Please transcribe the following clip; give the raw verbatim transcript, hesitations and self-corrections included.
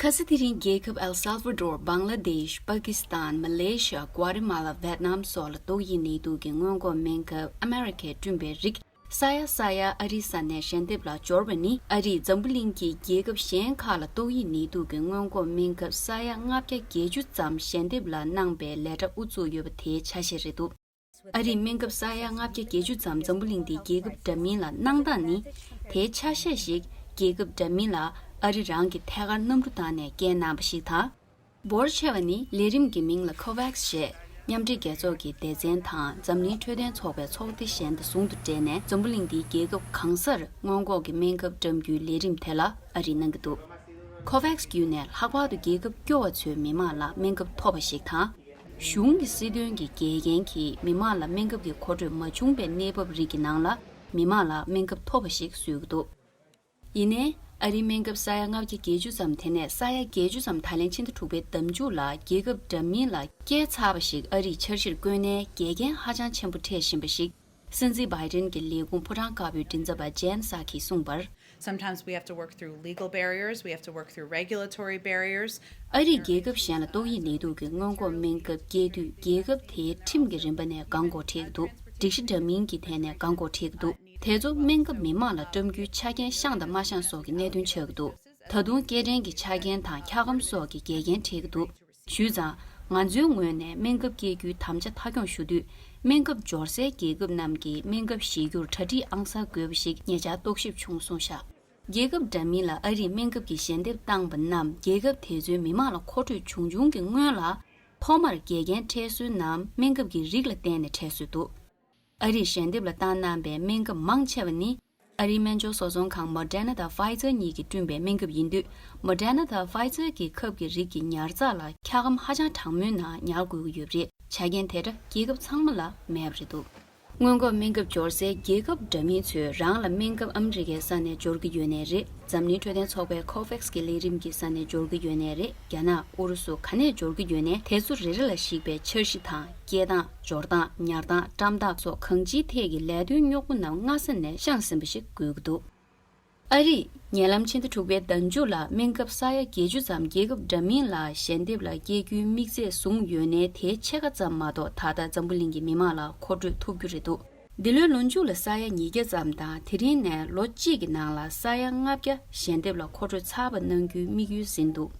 ཁ་སང་དེ་རིང་རྒྱལ་ཁབ་ཨེལ་སལ་ཝ་ཌོར། བང་ལ་དེཤ། པ་ཀི་སི་ཐན། མ་ལེ་ཤི་ཡ། གུ་ཨ་ཏི་མ་ལ། ཝེད་ནམ་སོགས་ལ་ཏོག་དབྱིབས་ནད་དུག་གི་སྔོན་འགོག་སྨན་ཁབ་ཨ་མེ་རི་ཁས་བསྐྲུན་པའི་རིགས་ས་ཡ་ས་ཡ་ཨ་རིའི་ས་ནས་ཞལ་འདེབས་ལ་འབྱོར་བ་ནི། ཨ་རིས་འཛམ་བུ་གླིང་གི་རྒྱལ་ཁབ་གཞན་ཁག་ལ་ཏོག་དབྱིབས་ནད་དུག་གི་སྔོན་འགོག་སྨན་ཁབ་ས་ཡ་ལྔ་བརྒྱ་བརྒྱད་ཅུ་ཙམ་ཞལ་འདེབས་ལ་གནང་པའི་ལས་གྲྭ་དབུ་བཙུགས་ཡོད་པ་དེའི་ཆ་ཤས་རེད་འདུག་ཨ་རིས་སྨན་ཁབ་ས་ཡ་ལྔ་བརྒྱ་བརྒྱད་ཅུ་ཙམ་འཛམ་བུ་གླིང་འདིའི་རྒྱལ་ཁབ་འདྲ་མིན་ལ་གནང་སྟངས་ནི། དེའི་ཆ་ཤས་ཤིག་རྒྱལ་ཁབ་འདྲ་མིན་ལ་ཨ་རི་རང་གི་ཐད་ཀར་གནམ་གྲུ་བཏང་ནས་སྐྱེལ་གནང་བ་ཞིག་དང་། འབོར་ཆེ་བ་ནི་ལས་རིམ་གྱི་མིང་ལ་ཁོ་ཝེག་སི་ཞེས་མཉམ་འབྲེལ་རྒྱལ་ཚོགས་ཀྱི་སྡེ་ཚན་དང་འཛམ་གླིང་འཕྲོད་བསྟེན་ཚོགས་པའི་ཚོགས་སྡེ་གཞན་དང་ཟུང་དུ་འབྲེལ་ནས་འཛམ་བུ་གླིང་འདིའི་རྒྱལ་ཁབ་གང་སར་སྔོན་འགོག་གི་སྨན་ཁབ་བཀྲམ་རྒྱུའི་ལས་རིམ་དེ་ལ་ཨ་རིས་གནང་གི་འདུག་ཁོ་ཝེག་སི་བརྒྱུད་ནས་ལྷག་པར་དུ་རྒྱལ་ཁབ་སྐྱོ་བ་ཚོའི་མི་མང་ལ་སྨན་ཁབ་ཐོབ་པ་ཞིག་དང་། གཞུང་གི་སྲིད་དོན་གྱི་འགལ་རྐྱེན་གྱིས་མི་མང་ལ་སྨན་ཁབ་ཀྱི་མཁོ་སྤྲོད་མ་བྱུང་པའི་གནས་བབ་རིགས་ཀྱི་ནང་ལ་མི་མང་ལ་སྨན་ཁབ་ཐོབ་པ་ཞིག་བཟོ་གི་འདུག་ཡིན་ནའི། ཨ་རིའི་སྨན་ཁབ་ས་ཡ་ལྔ་བརྒྱ་བརྒྱད་ཅུ་ཙམ་དེ་ནས་ས་ཡ་བརྒྱད་ཅུ་ཙམ་ད་ལན་ཕྱི་ཟླ་དྲུག་པའི་ཟླ་མཇུག་ལ་རྒྱལ་ཁབ་འདྲ་མིན་ལ་སྐྱེལ་ཚར་བ་ཞིག་ཨ་རིས་འཆར་གཞིར་བཀོད་ནའི་འགལ་རྐྱེན་ཧ་ཅང་ཆེན་པོ་འཕྲད་བཞིན་པ་ཞིག་སྲིད་འཛིན་བྷའི་ཌེན་གྱི་ལས་ཁུངས་ཕོ་བྲང་དཀར་པོའི་མགྲིན་ཚབ་པ་ཇེན་སཱ་ཁིས་གསུངས་པར། Sometimes we have to work through legal barriers, we have to work through regulatory barriers. ཨ་རིས་རྒྱལ་ཁབ་གཞན་ལ་ཏོག་དབྱིབས་ནད་དུག་གི་སྔོན་འགོག་སྨན་ཁབ་སྐྱེལ་དུས། རྒྱལ་ཁབ་དེའི་ཁྲིམས་ཀྱི་རིམ་པ་ནས་གང་དགོས་འཁྲིད་ཀྱི་འདུག་སྒྲིག་གཞི་འདྲ་མིན་གྱི་ཐད་ནས་གང་དགོས་འཁྲིད་ཀྱི་འདུག་དེ་ཚོ་སྨན་ཁབ་མི་མང་ལ་བཀྲམ་རྒྱུའི་ཆ་རྐྱེན་བཤངས་དང་མ་བཤངས་སོགས་ཀྱི་གནད་དོན་ཆགས་ཀྱི་འདུག་ད་དུང་སྐྱེལ་འདྲེན་གྱི་ཆ་རྐྱེན་དང་འཁྱག་སྒམ་སོགས་ཀྱི་འགལ་རྐྱེན་འཕྲད་ཀྱི་འདུག་ཞུས་ཙང་། ང་ཚོའི་ངོས་ནས་སྨན་ཁབ་སྐྱེལ་རྒྱུའི་དམ་བཅའ་མཐའ་འཁྱོངས་ཞུ་དུས། སྨན་ཁབ་འབྱོར་སའི་རྒྱལ་ཁབ་རྣམས་ཀྱིས་སྨན་ཁབ་བཞེས་རྒྱུར་གྲ་སྒྲིག་ཨང་གསར་དགོས་པ་ཞིག་ཉེ་ཆར་རྟོག་ཞིབ་བྱུང་གསུངས་བཞག་རྒྱལ་ཁབ་འདྲ་མིན་ལ་ཨ་རིས་སྨན་ཁབ་ཀྱི་ཞལ་འདེབས་བཏང་པ་རྣམས་རྒྱལ་ཁབ་དེ་ཚོའི་མི་མང་ལ་མཁོ་སྤྲོད་བྱུང་བྱུང་གི་སྔོན་ལ། ཐོག་མར་འགལ་རྐྱེན་འཕྲད་སྲོལ་ནམ་སྨན་ཁབ་ཀྱི་རིགས་ལ་བརྟེན་ནས་འཕྲད་སྲོལ་འདུག་ཨ་རིས་ཞལ་འདེབས་ལ་བཏང་གནང་པའི་སྨན་ཁབ་མང་ཆེ་བ་ནི། ཨ་རིའི་སྨན་སྦྱོར་བཟོ་ཚོང་ཁང་Moderna་དང་Pfizer་གཉིས་ཀྱིས་བསྐྲུན་པའི་སྨན་ཁབ་ཡིན་དུས། Moderna་དང་Pfizer་གྱི་ཁབ་ཀྱི་རིགས་ཀྱི་ཉར་ཚགས་ལ་འཁྱག་སྒམ་ཧ་ཅང་གྲང་མོའི་ནང་ཉར་དགོས་ཀྱི་ཡོད་པ་རེད། ཆ་རྐྱེན་དེ་འདྲ་རྒྱལ་ཁབ་ཚང་མ་ལ་མེད་པ་རེད་འདུག་སྔོན་འགོག་སྨན་ཁབ་འབྱོར་སའི་རྒྱལ་ཁབ་འདྲ་མིན་ཚོས་རང་ལ་སྨན་ཁབ་ཨ་མི་རི་ཀའི་ས་ནས་འབྱོར་གྱི་ཡོད་ནའི་རེད། འཛམ་གླིང་འཕྲོད་བསྟེན་ཚོགས་པའི་ཁོ་ཝེག་སི་གི་ལས་རིམ་གྱི་ས་ནས་འབྱོར་གྱི་ཡོད་ནའི་རེད། རྒྱ་ནག་ཨུ་རུ་སུ་ག་ནས་འབྱོར་གྱི་ཡོད་ནའི་དེ་ཚོ་རེ་རེ་ལ་གཞིགས་པའི་འཆར་གཞི་དང་། སྐྱེལ་སྟངས། འབྱོར་སྟངས། ཉར་སྟངས། བཀྲམ་སྟངས་སོགས་གང་ཅིའི་ཐད་ཀྱི་ལས་དོན་རྙོག་པོ་རྣམས་སྔ་ས་ནས་བཤངས་ཟིན་པ་ཞིག་དགོས་ཀྱི་འདུག་ཨ་རིས་ཉེ་ལམ་ཕྱི་ཟླ་དྲུག་པའི་ཟླ་མཇུག་ལ་སྨན་ཁབ་ས་ཡ་བརྒྱད་ཅུ་ཙམ་རྒྱལ་ཁབ་འདྲ་མིན་ལ་ཞལ་འདེབས་ལ་སྐྱེལ་རྒྱུའི་དམིགས་ཚད་བཟུང་ཡོད་ནའི་དེའི་ཕྱེད་ཀ་ཙམ་མ་གཏོགས་ད་ལྟ་འཛམ་བུ་གླིང་གི་མི་མང་ལ་མཁོ་སྤྲོད་ཐུབ་རྒྱུ་རེད་འདུག་འདི་ལོའི་ལོ་མཇུག་ལ་ས་ཡ་ཉིས་བརྒྱ་ཙམ་དང་། དེ་རིང་ནས་ལོ་གཅིག་གི་ནང་ལ་ས་ཡ་ལྔ་བརྒྱ་ཞལ་འདེབས་ལ་མཁོ་སྤྲོད་ཚར་བ་གནང་རྒྱུའི་དམིགས་ཡུལ་ཟིན་འདུག